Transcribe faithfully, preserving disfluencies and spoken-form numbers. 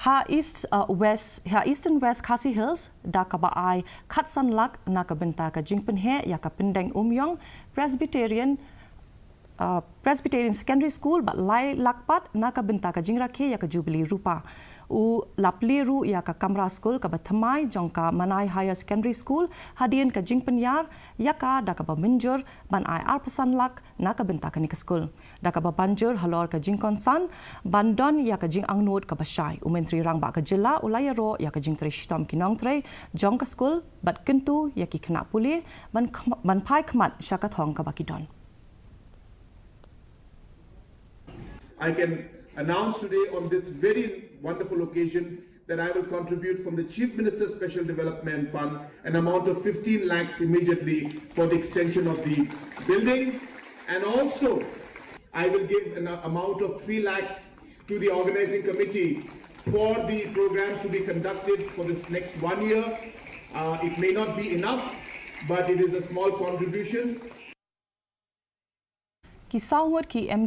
Ha East uh, West ha Eastern West Khasi Hills da kaba ai khatsan lak na ka bynta ka jingpynheh ïa ka pyndeng Umïong Presbyterian uh, Presbyterian Secondary School bad lai lak pat na ka bynta ka jingrakhe ïa ka Jubilee Rupa. U la plie ruh ïa ka kamra skul kaba thymmai jong ka Manai Higher Secondary School hadien ka jingpynïar ïa ka da kaba mynjur ban ai arphew san lak na ka bynta kane ka skul. Da kaba ban jur halor ka jingkongsan ban don ïa ka jingangnud kaba shai, u Myntri Rangbah ka jylla u la ïaroh ïa ka jingtrei shitom ki nongtrei jong ka skul bad kyntu ïa ki khynnah pule ban, ban phai khmat sha ka thong kaba ki don. I can announce today on this very wonderful occasion that I will contribute from the Chief Minister's Special Development Fund an amount of fifteen lakhs immediately for the extension of the building. And also, I will give an amount of three lakhs to the organizing committee for the programs to be conducted for this next one year. Uh, it may not be enough, but it is a small contribution. Ki saw ngut ki M